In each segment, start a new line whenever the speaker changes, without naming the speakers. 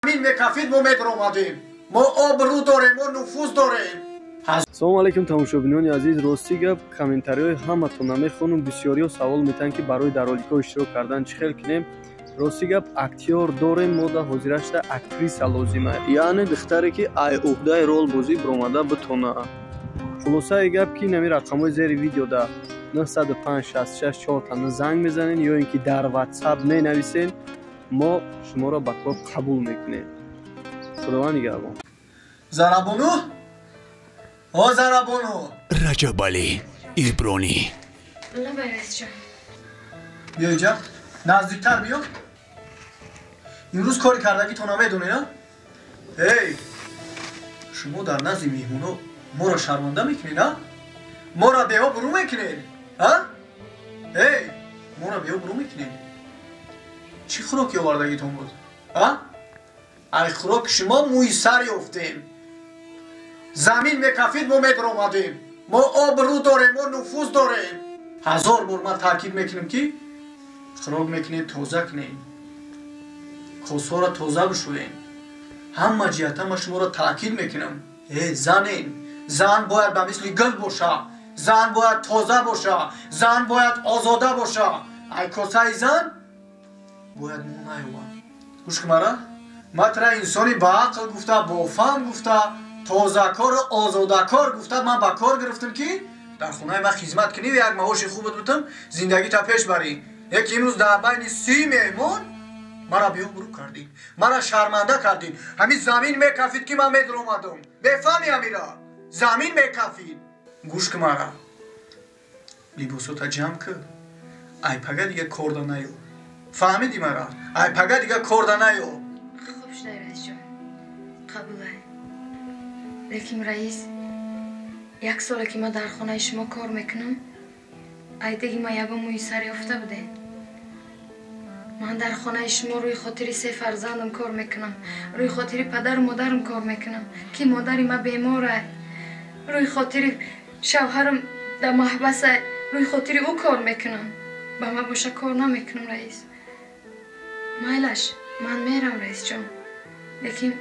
Замин мекафид, мо медаромадем. Мо обрӯ дорем, мо нуфуз дорем.
Салому алайкум, тамошобинони азиз. Рости гап, комментариҳои ҳаматон намехонам. Бисёриҳо савол метаҳанд, ки барои дар роликҳо иштирок кардан чӣ хел кунем. Рости гап, актёр дорем, мо да ҳозирашда актриса лозима, яъне духтаре, ки ай уҳдаи ролбозӣ биромада битона. Хулосаи гап, ки нами рақамҳои зери видеода 905 66 4 занг мезанед ё ин ки дар WhatsApp менависед, мо шуморо ба кор қабул мекунем. Худованд нигаҳбон.
Зарабону? О, Зарабону!
Раҷабалӣ Ибронӣ.
Лабай, раисҷон.
Биё инҷа, наздиктар биё. Имрӯз кори кардагитон намедонед, а? Эй, шумо дар назди меҳмоно моро шарманда мекунед, а? Моро беобрӯ мекунед, а? Эй, моро беобрӯ мекунед. Чӣ хӯроки овардагитон буд, а? Ай хӯроки шумо мӯи сар ёфтем. Замин мекафид, мо медаромадем. Мо обрӯ дорем, мо нуфуз дорем. Ҳазор бор ман таъкид мекунем, ки хӯрок мекунед, тоза кунед, косҳоро тоза бишӯед. Ҳама ҷиҳата ман шуморо таъкид мекунам. Э, занен, зан бояд ба мисли гул боша, зан бояд тоза боша, зан бояд озода боша. Ай косаи зан бояд мо наёвад. Гӯш кун мара, ман тара инсони баақл гуфта, бофаҳм гуфта, тозакору озодакор гуфта, ман ба кор гирифтам, ки дар хонаи ман хизмат кунӣ, як маоши хубат бутам, зиндагита пеш барӣ. Яки имрӯз дар байни 30 меҳмон мара беобрӯ кардӣ, мара шарманда кардӣ. Ҳамин замин мекафид, ки ман медаромадам. Бефаҳми амира, замин мекафид. Гӯш кун мара, либосота ҷамъ кун, ай пага дига корда наё. Фаҳмидӣ мара? Ай пага дига корда наё.
Хуб шудай, раисҷон, қабулай. Лекин раис, як соле ки ман дар хонаи шумо кор мекунам, айдеги ман ягон мӯи сар ёфта будем. Ман дар хонаи шумо рӯи хотири се фарзандам кор мекунам, рӯи хотири падару модарам кор мекунам, ки модари ман беморай, рӯи хотири шавҳарам дар маҳбасай, рӯи хотири ӯ кор мекунам. Ба ман боша кор намекунам, раис. Майлаш, ман мерам, раисҷон. Лекин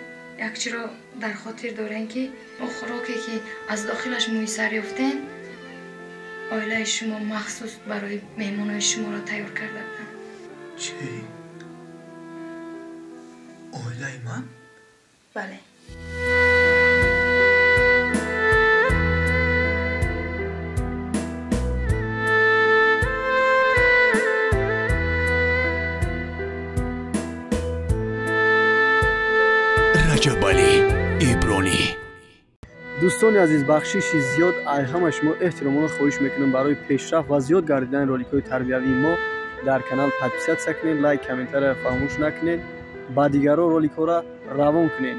як чиро дар хотир дорем, ки о хӯроке, ки аз дохилаш мӯи сар ёфтем, оилаи шумо махсус барои меҳмонои шуморо тайёр карда буданд.
Чӣ? Оилаи ман?
Бале.
Раҷабалӣ Ибронӣ.
Дӯстони азиз, бахшиши зиёд ай ҳама шумо эҳтиромона хоҳиш мекунам, барои пешрафт ва зиёд гардидани роликҳои тарбиявии мо дар канал подписаться кунед, лайк, комментария фаромӯш накунед, ба дигарон роликҳоро равон кунед.